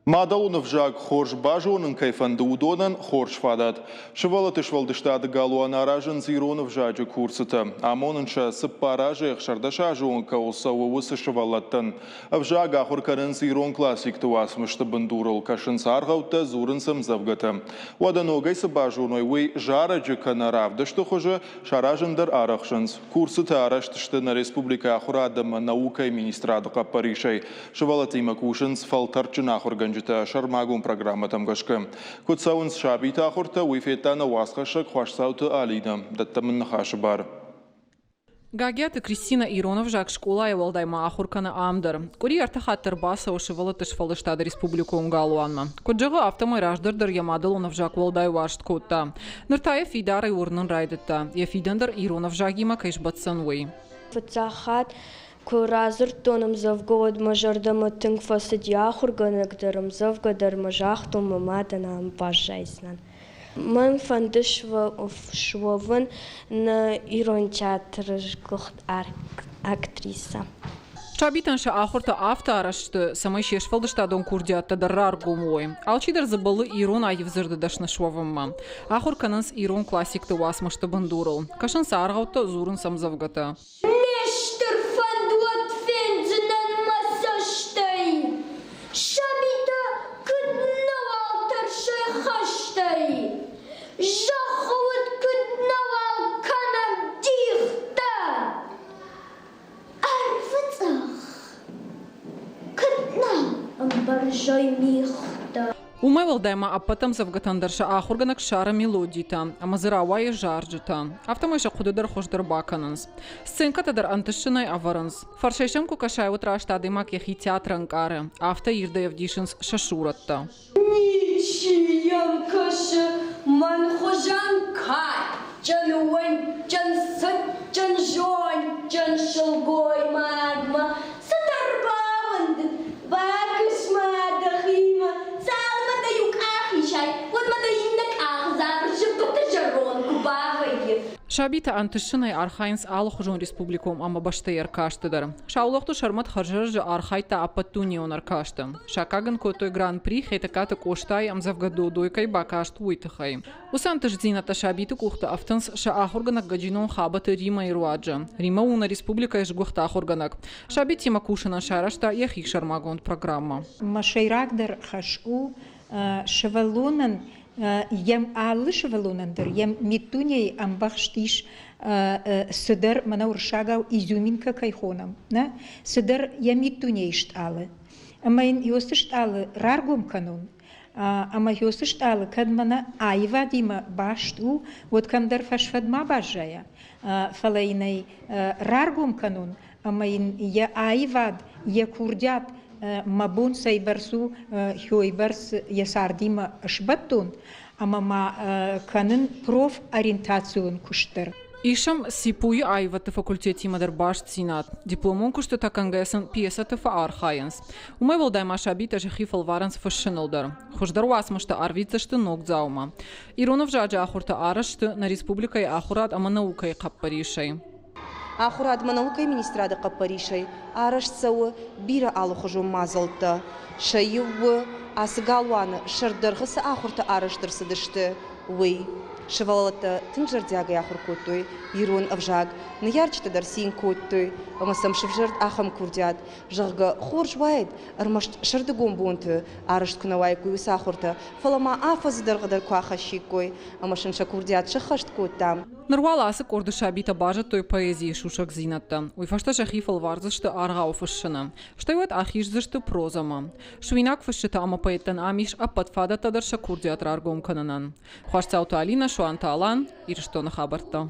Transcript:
Мадӕлон ӕвзаг хорз базонын кӕй фӕнды, уыдонӕн хорз фадат. Сывӕллӕтты сфӕлдыстады галуаны аразынц ирон ӕвзаджы курсытӕ. Амонынц сӕ, цыппар азӕй 16 азы онг кӕуыл цӕуы, уыцы сывӕллӕттӕн. Ӕвзаг ахуыр кӕнынц ирон классикты уацмысты бындурыл, кӕсынц аргъӕуттӕ, дзурынц ӕмдзӕвгӕтӕ. Уӕдӕ ногӕй цы базоной, уый зарӕджы, кӕнӕ равдысты хуызы саразын дӕр арӕхсынц. Курсытӕ арӕзт сты нӕ республикӕйы ахуырад ӕмӕ наукӕйы министрады хъӕппӕрисӕй. Сывӕллӕттимӕ кусынц фӕлтӕрдджын ахуыргӕнджытӕ сӕрмагонд программӕтӕм гӕсгӕ. Куыд цӕуынц сабиты ахуыртӕ, уый федта нӕ уацхӕссӕг Хуасдзауты Алинӕ. Дӕттӕм ын ныхасы бар. Гагиаты Кристинӕ ирон ӕвзаг скъолайы уӕлдай ма ахуыр кӕны ам дӕр. Къуыри ӕртӕ хатты ӕрбацӕуы сывӕллӕтты сфӕлдыстады республикон галуанмӕ. Куыд зӕгъы, афтӕмӕй раздӕр дӕр йӕ мадӕлон ӕвзаг уӕлдай уарзт кодта. Ныр та йӕ фидарӕй уырнын райдыдта, йӕ фидӕн дӕр ирон ӕвзагимӕ кӕй сбӕтдзӕн, уый. Фыццаг хатт куы радзырдтон ӕмдзӕвгӕ, уӕд мӕ зӕрдӕмӕ тынг фӕцыди ахуыргӕнӕг дӕр, ӕмдзӕвгӕ дӕр мӕ загътон, мӕ мадӕн ам баззайдзынӕн. Мӕн фӕнды суӕвын нӕ ирон театры сгуыхт актрисӕ. Сабитӕн сӕ ахуыртӕ афтӕ арӕзт сты, цӕмӕй се сфӕлдыстадон курдиӕттӕ дӕр раргом уой. Алчидӕр дзы бӕллы ирон аив дзырды дӕсны суӕвынмӕ. Ахуыр кӕнынц ирон классикты уацмысты бындурыл. Кӕсынц аргъӕуттӕ, дзурынц ӕмдзӕвгӕтӕ. Ме стыр фӕндуат фендзынӕн мӕ цӕстӕй, Сабитӕ куыд нӕуал тӕрсой хӕстӕй, Зӕххы уд куыд нӕуал кӕнӕм дихтӕ. Арвы цъӕх куыд нал ӕмбӕрзой мигътӕ. Уымӕй уӕлдай ма ӕппӕт ӕмдзӕвгӕтӕн дӕр сӕ ахуыргӕнӕг ссары мелодитӕ ӕмӕ дзы рауайы зарджытӕ. Афтӕмӕй сӕ хъуыды дӕр хуыздӕр бакӕнынц. Сценкӕтӕ дӕр ӕнтыстджынӕй ӕвӕрынц. Фӕрсӕй сӕм куы кӕсай, уӕд раст адӕймаг йӕхи театры ӕнкъары, афтӕ ирдӕй ӕвдисынц сӕ сурӕттӕ. Ничи йӕм кӕсы мӕн хуызӕн кадджын, уындджын, цытджын, зондджын сылгоймагмӕ. Цыдӕр бауӕндыд, бакӕс-ма дӕхимӕ, цалынмӕ дӕ иу къах исай, уӕдмӕ дӕ иннӕ къах дзабыр зыбыты зӕронд куы бавӕййы. Сабитӕ ӕнтыстджынӕй архайынц алыхуызон республикон ӕмӕ бӕстӕйы ӕркасты дӕр. Саулохты Сӕрмӕт хӕрзӕрӕджы архайдта ӕппӕтдунеон ӕркасты. Саккаг ын кодтой Гран-при Хетӕгкаты Къостайы ӕмдзӕвгӕ Додой кӕй бакаст, уый тыххӕй. Уыцы ӕнтыстдзинӕдтӕ сабиты къухты ӕфтынц сӕ ахуыргӕнӕг Гӕджинон Хабӕты Римӕйы руаджы. Римӕ у нӕ республикӕйы сгуыхт ахуыргӕнӕг. Сабитимӕ кусынӕн сарӕзта йӕхи сӕрмагонд программӕ. Мӕ сӕйрагдӕр хӕс у сывӕллонӕн йӕм алы сывӕллонӕн дӕр йӕ миддунейы ӕмбӕхст ис цыдӕр, мӕнӕ уырыссагау изюминка кӕй хонӕм, нӕ? Цыдӕр йӕ миддунейы стъалы. Ӕмӕ йын уыцы стъалы раргом кӕнон, ӕмӕ уыцы стъалы кӕд мӕнӕ аивадимӕ баст у, уӕд кӕмдӕр фӕсфӕд ма баззайа, фӕлӕ йын ӕй раргом кӕнон ӕмӕ йын йӕ аивад, йӕ курдиат мӕ бон цӕйбӕрц у, уыйбӕрц йӕ цардимӕ сбӕттон ӕмӕ ма кӕнын профориентацион куыст дӕр. Ис ӕм ЦИПУ-йы аивӕдты факультетимӕ дӕр бастдзинад. Дипломон куыстытӕ кӕнгӕйӕ сын пьесӕты фӕархайынц. Уымӕй уӕлдай ма сабитӕ сӕхи фӕлварынц фыссыныл дӕр. Хуыздӕр уацмыстӕ арвитдзысты ногдзаумӕ. Ирон ӕвзаджы ахуыртӕ арӕзт сты нӕ республикӕйы ахуырад ӕмӕ наукӕйы хъӕппӕрисӕй. Ахуырад ӕмӕ наукӕйы министрады хъӕппӕрисӕй арӕзт цӕуы бирӕ алыхуызон мадзӕлттӕ. Сӕ иу у, ацы галуаны сӕрддӕргъы цы ахуыртӕ арӕзт ӕрцыдысты, уый. Сывӕллӕттӕ тынг зӕрдиагӕй ахуыр кодтой ирон ӕвзаг, ныййарджытӕ дӕр цин кодтой ӕмӕ сӕм сывзӕрд ахӕм курдиат, зӕгъгӕ, хорз уаид, ӕрмӕст сӕрдыгон бонты арӕзт куы нӕ уаиккой уыцы ахуыртӕ, фӕлӕ ма афӕдзы дӕргъы дӕр куы ахӕссиккой ӕмӕ сын сӕ курдиат сӕххӕст кодтам. Ныр уал ацы къорды сабитӕ базыдтой поэзийы сусӕгдзинӕдтӕ. Уый фӕстӕ сӕхи фӕлвардзысты аргъау фыссыны. Стӕй уӕд ахиздзысты прозӕмӕ. Суинаг фысджытӕ ӕмӕ поэттӕн ам ис ӕппӕт фадӕттӕ дӕр сӕ курдиат раргом кӕнынӕн. Хуасдзауты Алинӕ, Суанты Алан, Ирыстоны хабӕрттӕ.